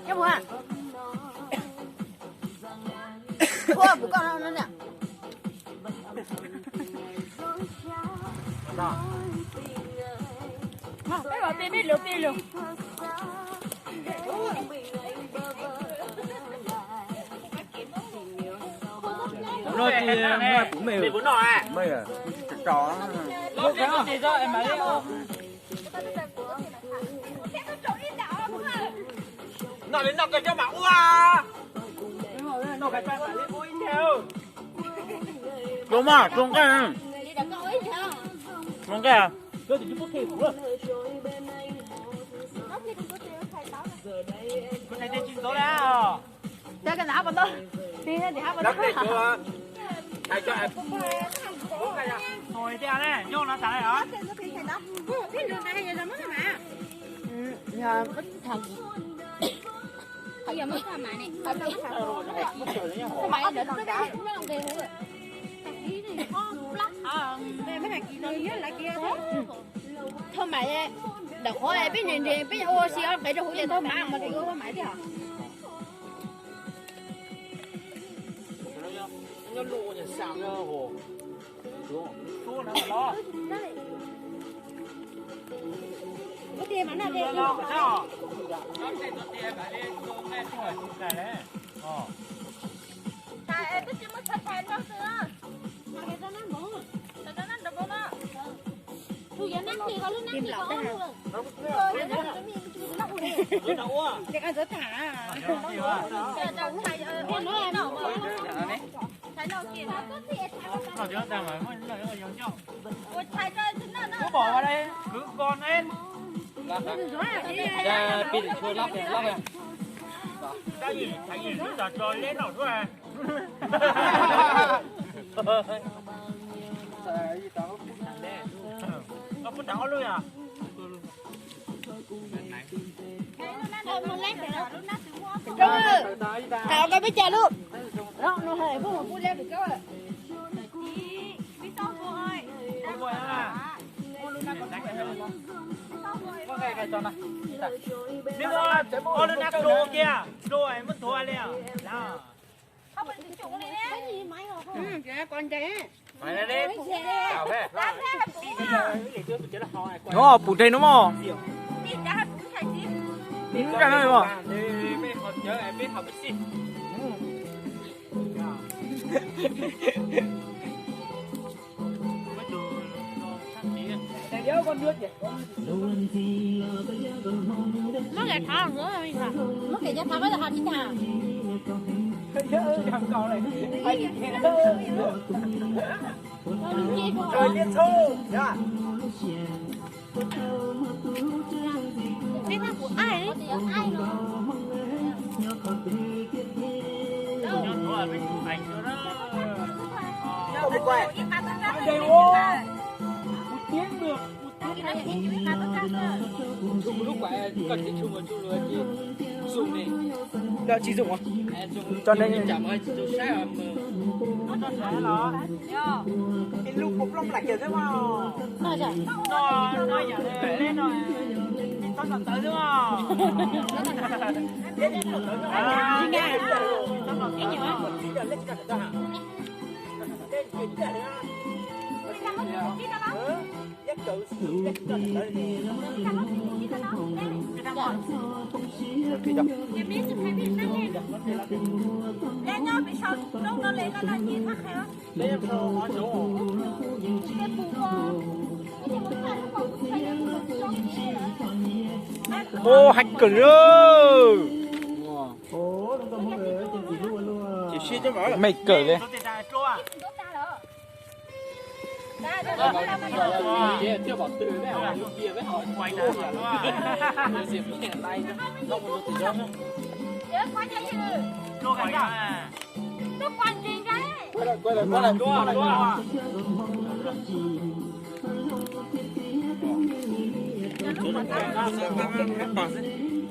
Nyob mus ha. Ua, mus koj no, no nè. Peb los peb, peb los peb los. No ces no kuv me, me tso. Noj li noj koj cov mam ua. Zoo mas, zoo nqaij. Zoo nqaij. Thauj mais, ntawm qhov peb nrhiav nrhiav peb ua si qev rau hauv ces thauj mais mas ua thauj mais thiab. Thov koj peb caug lub. No pum deg no mog. Muab kev thov, muab kev cov thov koj hais li cas? Tsis zoo. Tso ne. Ib lub plooj plam kiag xwb mas. Ua, hais kawg li. Mej kawg li.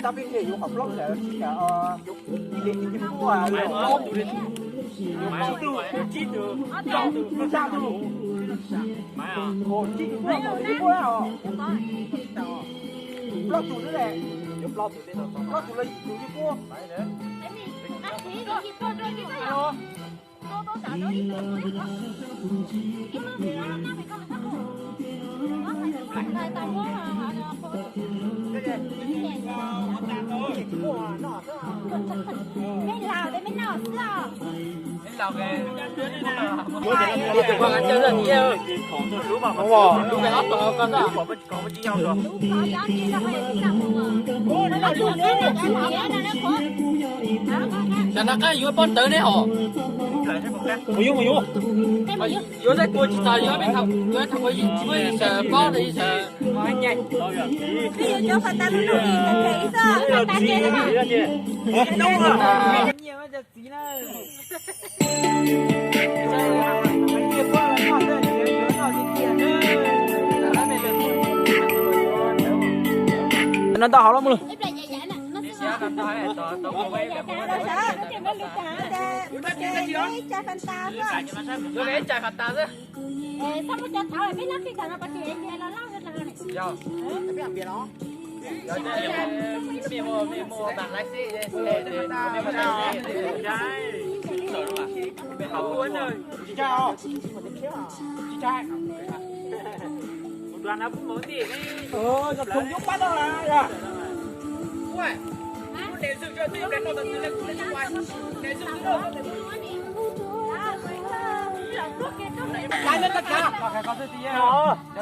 Tau pib nrhiav yus qhov plaub lawm tsis kam, yus ib leeg ib tug kuj, tsib tug, rau tug, rau tug, tsib tug kuj, plaub tug xwb ne. Plaub tug los yim tug li puab. Mej laus es mej noj xwb os. Tam no qab yuav pob tawv ne os. Yuav, yuav, yuav. Yuav txaij kua tsis txog, yuav peb thaum, yuav thaum kua yim tsis muaj ib sawv pob rau ib sawv. No ntau hauv los mus lawm.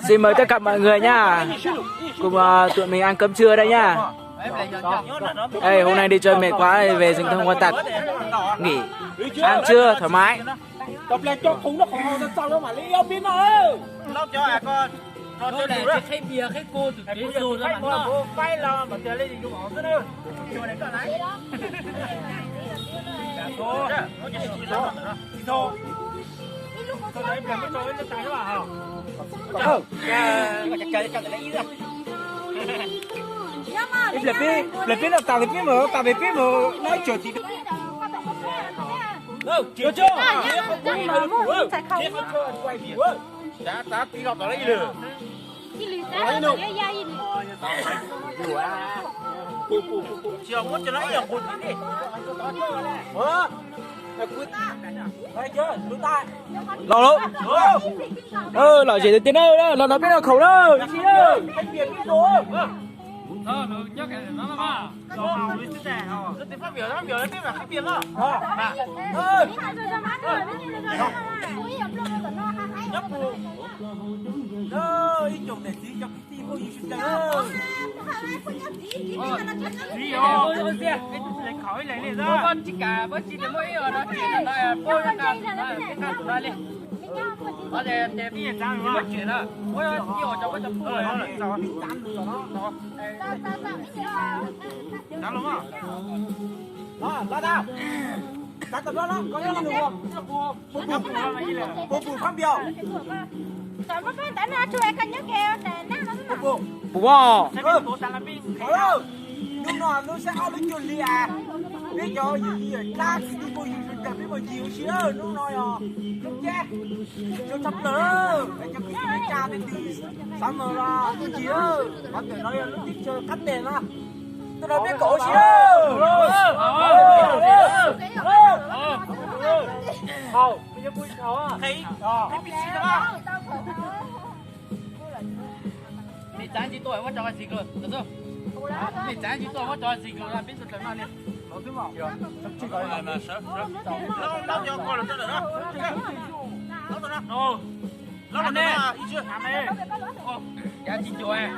Xin mời tất cả mọi người nha. Cùng, ờ, tụi mình ăn cơm trưa đây nha. Ê, hôm nay đi chơi mệt quá, về rừng thông quan tật. Nghỉ, ăn trưa thoải mái. Ib pliag peb, pliag peb noj tas li peb mus noj ib tsam tim. Los lawm. Lom zem tiag tiag na, los no peb noj khoom na. Puas? Hnub no lub xab ob lub cuag li as, peb cov yawm yij yawm dab kwv tij phooj ywg sawv daws peb mus ncig ua si lawm. Hnub no yog lub caij zoo tshaj plaws, peb cov kwv tij neej tsa tej twg xav mus los tuaj ncig lawm. Qhov ntawm no yog lub teb chaws qab teg no, tuaj nrog peb koom ua si lawm. Mej txav ntsis tuaj muab tso xis kawg. Mej txav ntsis tuaj muab tso xis kawg, peb sawv daws noj li. Cav tsis cuag.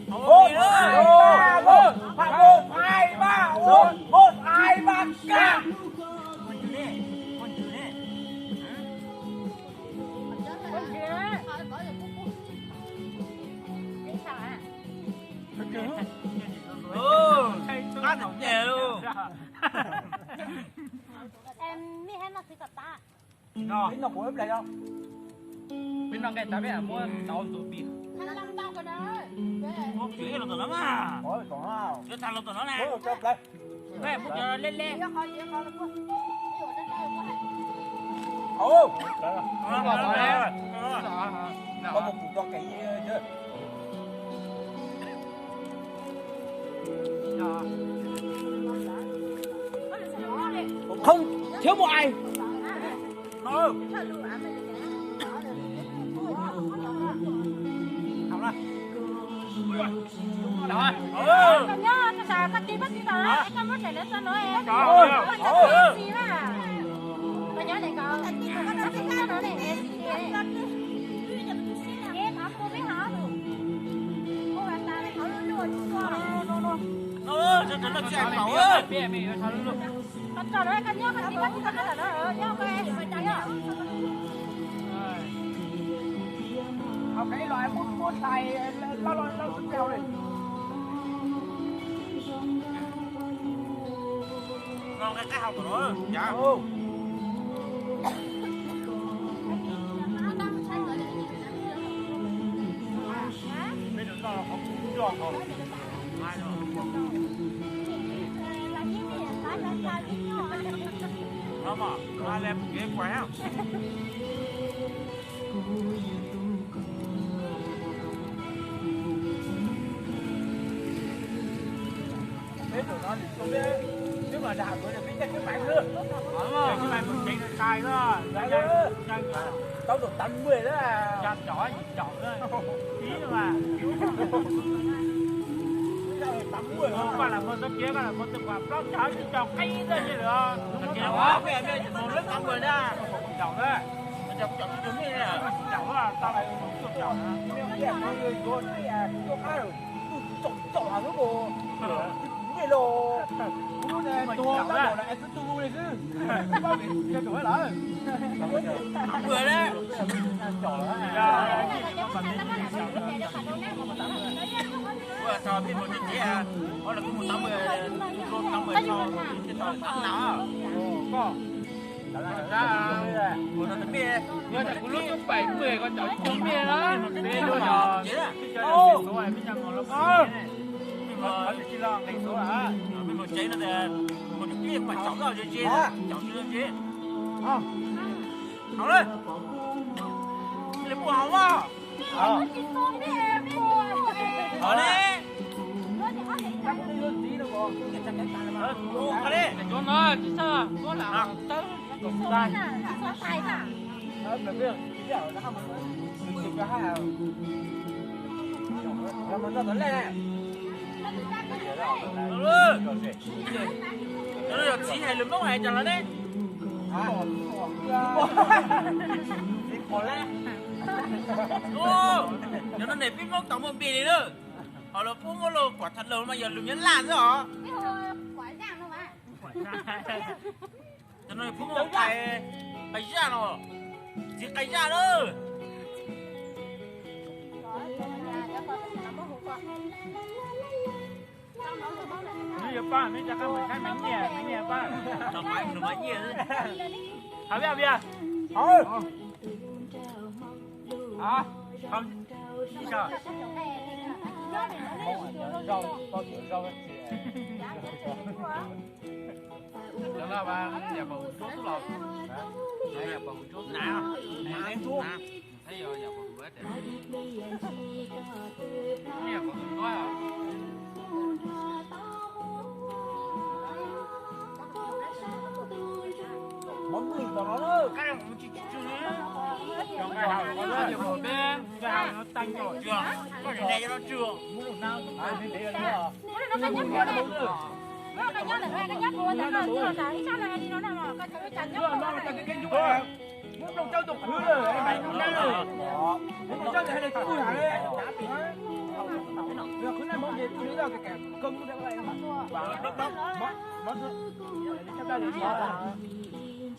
Một, hai, ba, một, hai, ba, một, một, hai, ba, Em, mi hab no xwb kom tag. Peb no kuv ib pliag os. Peb no nqaij tas peb muab tau tus pis. Muab pis los tom no mas. Yuav tag los tom no na. Muab cov lej lej. Ub, koj mus pum tau kev. Không thiếu một ai. Koj nyob, koj xav koj tib pob tib tau na, koj muab tseem lawv txog no, koj tsis tau tib si na. Koj nyob, koj tib tau no ne. Peb tus no nws xyoo peb, peb mas dag kuv tias peb caj kev mais xwb. Caj kev mais kuv ceev sai xwb. Tau tus tám mươi lawm. Coj cov yim caum xwb. Ib mas. Koj lam muaj txoj kev, koj lam muaj txoj kev plaub caug, tsib caug, qib txoj kev lawm. Tus kev ua peb mus lawm tám mươi na. Caum xwb. Caum tau mus cuaj caum na. Tus caum caum xwb mus. Tus caum caum xwb mus. Tus kuv niam los, kuv lub ne tuag tau los es tus tus li xwb. Koj vim cia tus lawm. Tám mươi đấy. Ua tau peb mus tsev tsev, ua lawv kuj mus tám mươi, mus tám mươi tau, tau tám na. Ua tau tus me, yog tias kuv lub twb bảy mươi, koj cov ib tug me na, peb lub yog, peb cov yog xeem Suav, peb cov Hmoob los. Mej mus tsev no, mus tsev mas caum lawm, caum tsis tau tsev. Hauv lawm. Hauv ne. Hauv ne. Cov no tsis txhob muab lam tawb. Cov no yog txiv hais lus Hmoob hais cas los ne? Cov no ne peb Hmoob tau muaj npe li na. Ho los puab muab los kuam tham lus mas yog lus Nyab Laj xwb os. Cov no puab muab qais, qais zaj no, txiv qais zaj na. Nws yuav pab, nws cov qab mus saib Maiv Nyiaj, Maiv Nyiaj pab. Nws Maiv Nyiaj. Hauv peb, hauv peb. Hauv, hauv ib sab. Cov no mas yam pom hwv tsuab xwb los? Yam pom hwv tsuab xwb na.